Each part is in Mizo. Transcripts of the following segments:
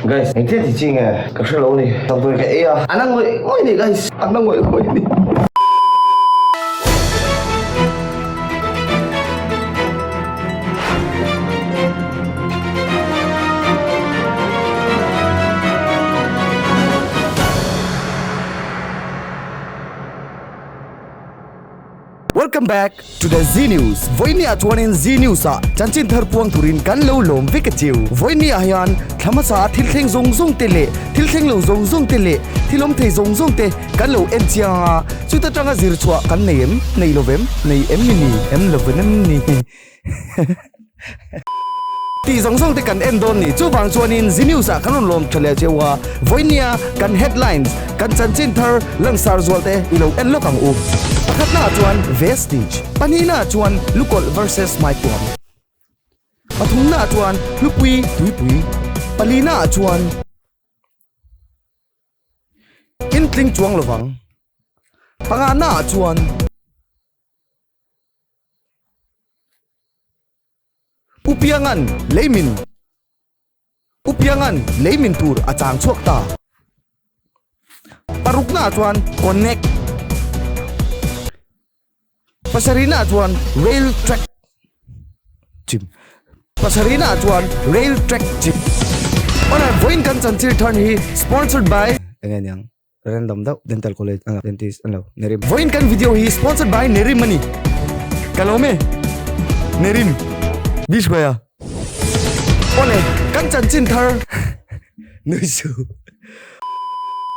Guys, engtia ti chi nge ka hre lo ni. Damdawi ka ei a, a na ngawih ngawih ni guys, a na ngawih ngawih ni. Welcome back to the Zee News. Vawinia chuanin Zee News ah chanchin thar puang turin kan lo lawm vek a chiu. Vawinia hian thla hmasa a thil thleng zawng zawng te leh thil thleng lo zawng zawng te leh thil awm thei zawng zawng te kan lo en chiang a, chuta tanga zir chhuah kan nei em? Nei lo vem? Nei em ni ni? Em lo ven em ni? Tih zawng zawng te kan en dawn ni. Chuvang chuanin Zee News ah kan rawn lawm tha leh cheu a, vawinia kan headlines, kan chanchin thar langsar zual te i lo en lawk ang u. Pakhatna ah chuan Vestige, pahnihna ah chuan Lukawlh versus Maikuam, pathumna ah chuan Hlupui Tuipui, palina ah chuan Intling chuang lovang, pangana ah chuan. U Pianga'n leimin U Pianga'n leimin tur a chang chhuak ta. Paruknaah chuan connect Pasarihnaah chuan rail track chim Pasarihnaah chuan rail track chim Awle vawiin kan chanchir thar hi sponsored by Enge niang? Random deuh dental college a dentist an lo Nerim. Vawiin kan video hi sponsored by Nerim a ni. Ka lawm e. Nerim. Bish bhaiya. Awle kan chanchin thar nui su.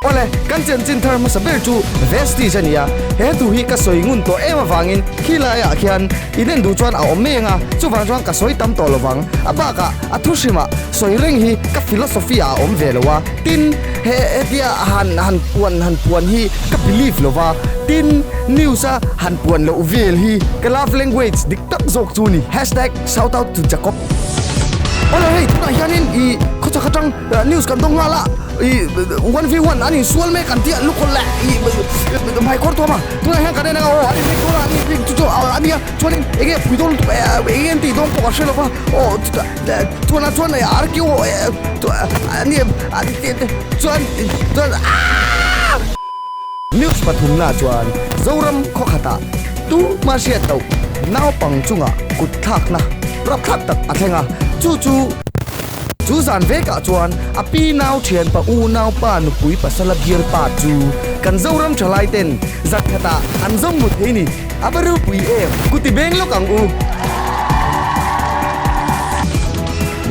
Awle kan chanchin thar hmasa ber chu Vestige a ni a. He thu hi ka sawi ngun tawh em avangin khi laiah khian inen duh chuan a awm mai ang a, chuvang chuan ka sawi tam tawh lovang. A bakah a thu hrimah sawi reng hi ka philosophy ah a awm ve lo a. Tin, he hetia han han puan han puan hi ka believe lo va, tin news a han puan loh vel hi ka love language dik tak zawk chu ni. Hashtag shout out to Jacob. Awle hei tunah hianin i khawchhak atang news kan dawng nghal a, i 1v1 an insual mek an tia lukawlh leh i hmaikawr tuam a, tunah hian kan en anga aw an inhnek dawn a, an inhnek chu chu a nia chuanin enge pui dawn lutuk enge an tih dawn pawh ka hre lo va, aw chutah Chuan chuan RQ chuan chuan aaa News pathumna chuan Zoram khawkhatah tuma hriat loh naupang chungah kut thlakna rapthlak tak a thleng a, chu chu chu zan vekah chuan a pi nau thianpa unau pa nupui pasala bialpa chu kan Zoram thalai ten zan khatah an zawng mu thei ni. A va ropui em? Ku ti beng lawk ang u.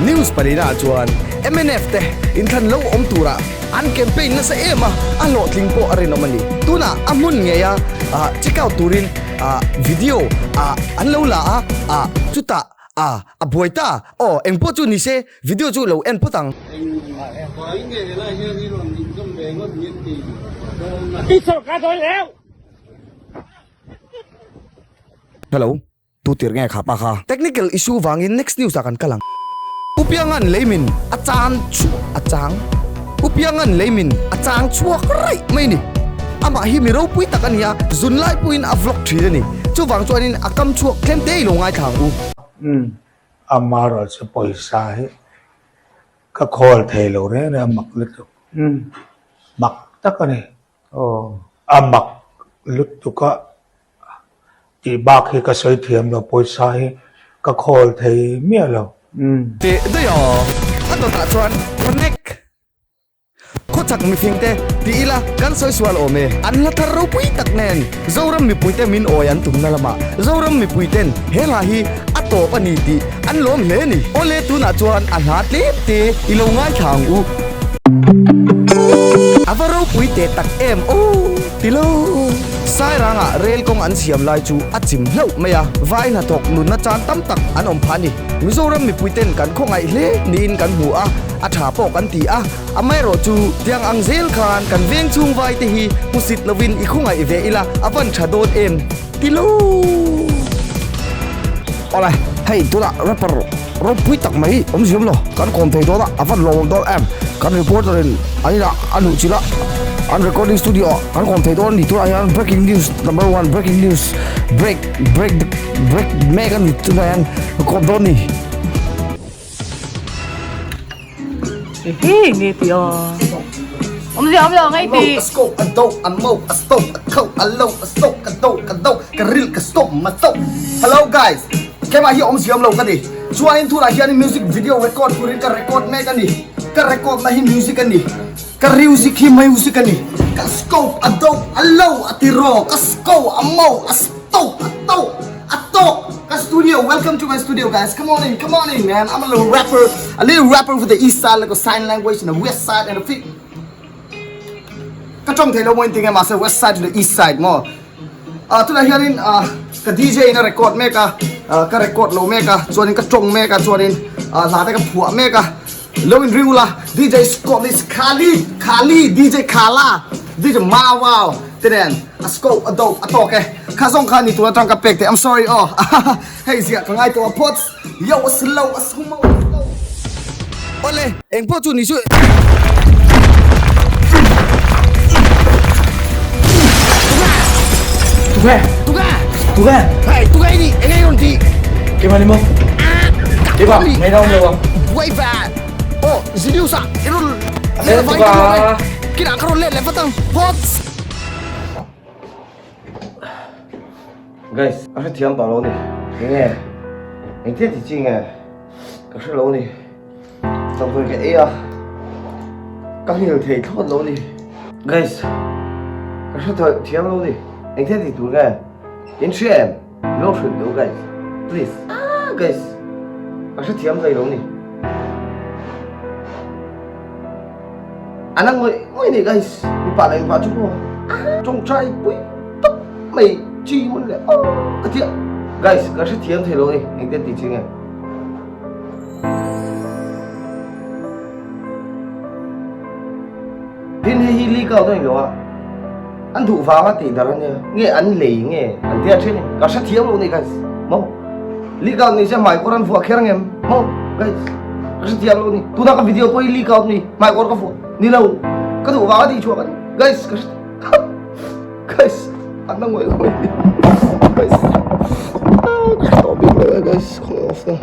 News palina ah chuan mnf te inthlan lo awm tura an campaign nasa em a, a hlawhtling pawh a rinawm a ni. Tunah a hmun ngei a check out turin video an lo la a, chutah a buai ta. Aw engpawh chu ni se video chu lo en phawt ang. Hello, tu tir nge kha pa kha? Technical issue vangin next news ah kan kal ang. U Pianga'n leimin a chang chhuak a chang U Pianga'n leimin a chang chhuak raih mai ni. Amah hi mi ropui tak a ni a, zun lai pawhin a vlog thin a ni. Chuvang chuanin a kam chhuak tlem te i lo ngaithla ang u. Umm, amaherawhchu pawisa hi ka khawl thei lo reng reng a mak lutuk. Mak tak a ni. A mak lutuk a tih bak hi ka sawi thiam lo, pawisa hi ka khawl thei miah lo. Teh daih a, a dawtah chuan connect khawchhak mifing te ti ila kan sawi sual awm e. An hla thar ropui tak nen Zoram mipui te min awi an tumna lamah Zoram mipui ten he hla hi a tawp a ni tih an lawm hle a ni. Awle tunah chuan a hla tlem te i lo ngaithla ang u. A va ropui teh tak em aw tilo. Sairangah rel kawng an siam lai chu a chim hlauh mai a, vai hnathawk nunna chan tam tak an awm phah a ni. Mizoram mipuiten kan khawngaih hle niin kan hmu a, a tha pawh kan ti a, amaherawh chu tiang ang zel khan kan veng chhung vai te hi hmusit lovin i khawngaih ve ila a van tha dawn em tilo. Awle, hei tunah rapper ropui tak mai awm ziam lo, kan kawm thei dawn a, a van lawmawm dawn em, kan reporter in an inah a luh chilh a, an recording studio ah kan kawm thei dawn a ni, tunah hian breaking news number one breaking news break break break mek a ni tunah hian ka kawm dawn a ni. Ehe nge ti a. Awmzia awm lo ngai ti. A scope a do a mo a stop a tho a lo a stop ka do ka do ka ril ka stop ma stop. Hello guys. Keimah hi awmzia awm lo ka ni. Chuanin tunah hianin music video record turin ka record mek a ni. Ka record na hi music a ni. Ka music hi music a ni. Ka scope a do a lo a ti raw ka sco a mo a stop a to a tawk ka studio welcome to my studio guys come on in come on in man I'm a little rapper a little rapper with the east side like a sign language and the west side and the feet ka tawng thei lo maw in ti nge mahse west side to the east side maw ah tunah hianin ah ka DJ in a record mek a ah ka record lo mek a chuanin ka tawng mek a chuanin ah hla te ka phuah mek a Lo in ring ula DJ Scope is Khali Khali DJ Khala DJ Mawau te nen a scope a dope a tawk e kha zawng kha ni tur atang ka pek te I'm sorry aw hei ziah ka ngai tawh a phawt yo a slow a sumo a slow Awle eng pawh chu ni chu Tunge Tunge Tunge Hei tunge ni eng nge rawn tih Keimah ni maw Keimah ngei na awm lo ang Buai ve Aw Zilius ah i rawn let avangin ka lawm e Kinah ka rawn let leh vat ang Phawts Guys ka hrethiam tawh lo ni Enge Engtia ti chi nge ka hre lo ni Damdawi ka ei a ka nghil thei thlawt lo ni Guys ka hre thiam lo ni Engtia ti tur nge in hria em Min lo hrilh deuh guys please ah guys ka hre thiam thei lo ni An a ngawih ngawih ni guys mipa leh mipa chu maw tawngtai pui tawp mai chi mun leh aw ka tia guys ka hre thiam thei lo ni engtin ti chi nge. Tin hei hi leak out a ni lo a, an duh vanga tih dar a nia, nge an lei nge an tia thin ka hre thiam lo ni guys maw leak out ni se hmaikawr an vuah kher ngem maw guys ka hre thiam lo ni tuna ka video pawh hi leak out ni hmaikawr ka vuah ni lo ka duh vanga tih chhuak a ni guys ka hre guys an la ngawih ngawih ni guys ka hre tawh bik lo e guys khawng off na.